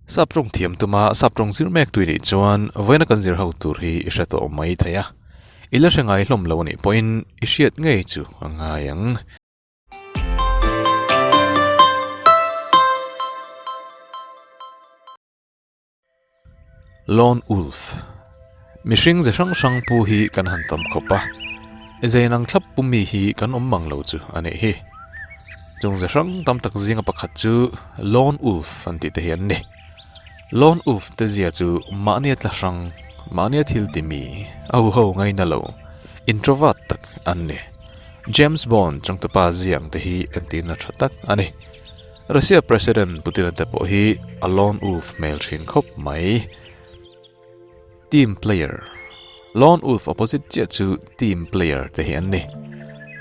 Sap tawng thiam tuma sap tawng zir mek tui nih chuan vawiina kan zir ho tur hi i hre tawh mai thei a, i la hre ngai hlawm lo a nih pawhin i hriat ngei chu a ngai ang. Lone Wolf, Mihring ze hrang hrang pu hi kan han tam khawp a, zei nang thlap pu mi hi kan awm mang lo chu a nih hi. Chung ze hrang tam tak zinga pakhat chu Lone Wolf an tih te hi an ni. Lone Wolf te zia chu mahnia tla hrang, mahnia thil ti mi, a huho ngaina lo, introvert tak an ni. James Bond changtupa ziang te hi entirna tha tak a ni. Russia President Putin-a te pawh hi a lone wolf hmel thin khawp mai. Team player, Lone wolf opposite chiah chu team player te hi an ni.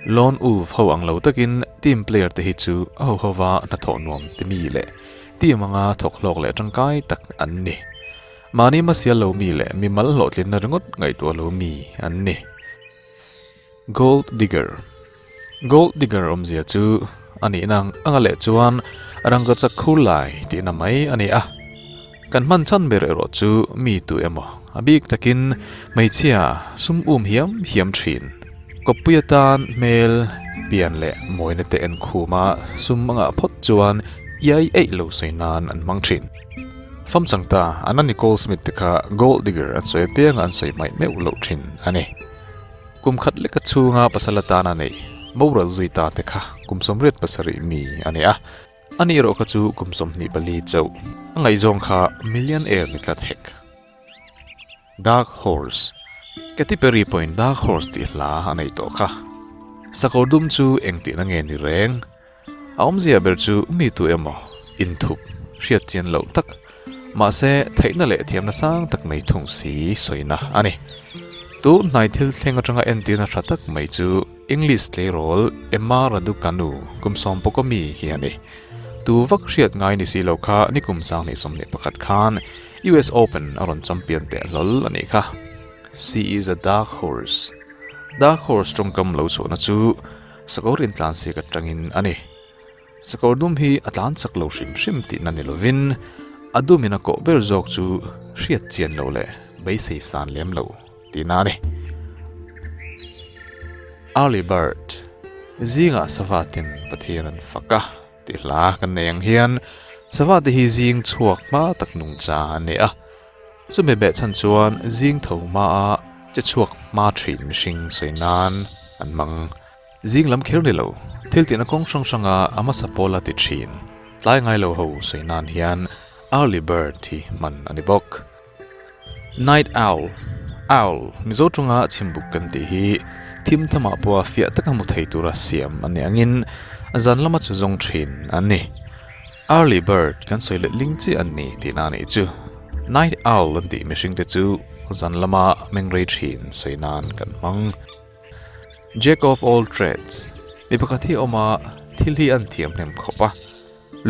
Lone wolf ho ang lo takin team player te hi chu a ho hova hnathawh nuam ti mi leh team anga thawk hlawk leh tangkai tak an ni. Mahni hmasial lo mi leh mimal hlawhtlinna ringawt ngaihtuah lo mi an ni. Gold digger, Gold digger awmzia chu a nihna ang anga leh chuan rangka chak khur lai tihna mai a ni a. Kan hman chhan ber erawh chu mi tu emaw a bik takin hmeichhia sum um hiam hiam thin. Kawppui atan hmel pian leh mawina te en khuma sum anga phawt chuan iai eih lo sawi nan an hmang thin. Fam changta Anna Nicole Smith te kha gold digger an sawi apianga an sawi hmaih meuh loh thin a ni. Kum khat leka chhunga pasal atana neih boral zui ta te kha kum 87 mi a ni a, ani erawh kha chu kum 24 chauh. A ngaihzawng kha millionaire ni tlat hek. Dark Horse, Katy Perry pawhin Dark Horse tih hla a nei tawh kha. Sakawr dum chu engtihna nge ni reng? A awmzia ber chu mi tu emaw inthup hriat chian loh tak, mahse theihna leh thiamna sang tak nei thung si sawina a ni. Tun hnai thil thleng atanga entirna tha tak mai chu English tleirawl Emma Raducanu kum sawmpawka mi hi a ni. Tu vak hriat ngai ni si lo kha nikum 2021 khan US Open a rawn champion teh hlawl a nih kha. She is a dark horse. Dark horse tawngkam lo chhuahna chu Sakawr intlan siak atangin a ni. Sakawr dum hi a tlan chak lo hrim hrim tihna ni lovin a dumin a kawh ber zawk chu hriat chian lo leh beisei san lem lo tihna a ni. Early bird, Zingah sava tin Pathian an fak a tih hla kan nei ang hian sava te hi zing chhuak hma tak nungcha an ni a. Chumi behchhan chuan zing tho hmaa che chhuak hma thin mihring sawi nan an hmang. Zing lam kher ni lo, thil tihna kawng hrang hranga a hmasa pawl a ti thin. Tlai ngai lo ho sawi nan hian early bird hi hman a ni bawk. Night owl, Owl, Mizo tawnga chhimbuk kan tih hi thim thamah pawha fiah taka hmu thei tura siam a nih angin zan lama chu zawng thin an ni. Early bird kan sawi leh ling chiah an ni tihna a nih chu. Night owl an tih mihring te chu zan lama mengrei thin sawi nan kan hmang. Jack of all trades, mi pakhat hi a awm a, thil hi an thiam hnem khawp a,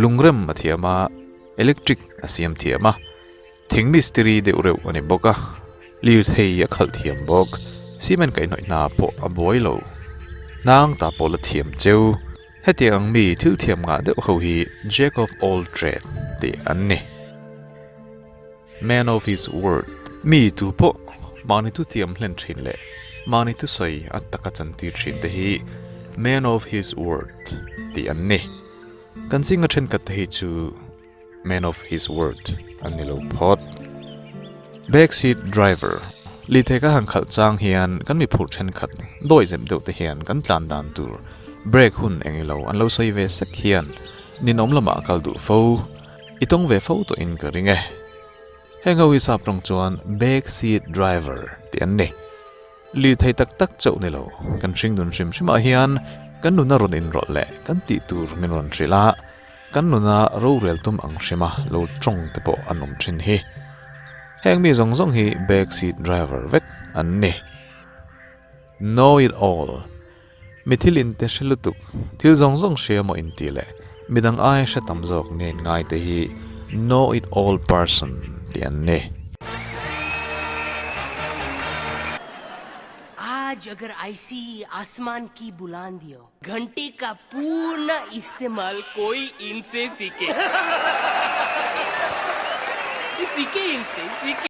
lungrem a thiam a, electric a siam thiam a, thing mistiri deuh reuh a ni bawk a, lirthei a khalh thiam bawk, cement kaihhnawih hna pawh a buai lo, hnang ta pawh la thiam cheu. Hetiang ang mi thil thiam ngah deuh ho hi Jack of all trade tih an ni. Man of his word, mi tu pawh mahni tu thiam hlen thin leh mahni thusawi a taka chantir thin te hi man of his word tih an ni. Kan zinga thenkhat te hi chu Man of his word an ni lo phawt. Back seat driver, Lirthei ka han khalh chang hian kan mi phurh thenkhat dawi zep deuh te hian kan tlan dan tur brake hun eng ilo an lo sawi ve sek hian ninawm lamah a kal duh fo. I tawng ve fo tawhin ka ring e. Heng ho hi sap tawng chuan back seat driver tih an ni. Lirthei tak tak chauh ni lo, kan hringnun hrim hrimah hian kan nuna rawn inrawlh leh kan tih tur min rawn hrilh a, Kan nuna rorel tum ang hrima lo tawng te pawh an awm thin hi. Heng mi zawng zawng hi back seat driver vek an ni. Know it all. Mi thil in te hre lutuk, thil zawng zawng hria maw in tih leh midang aia hre tam zawk nen ngai te hi know it all person tih an ni. Aaj agar aisi aasmaan ki bulandiyo. Ghante ka purna istemal koi inse sikhe. सीखे इनसे सीखे।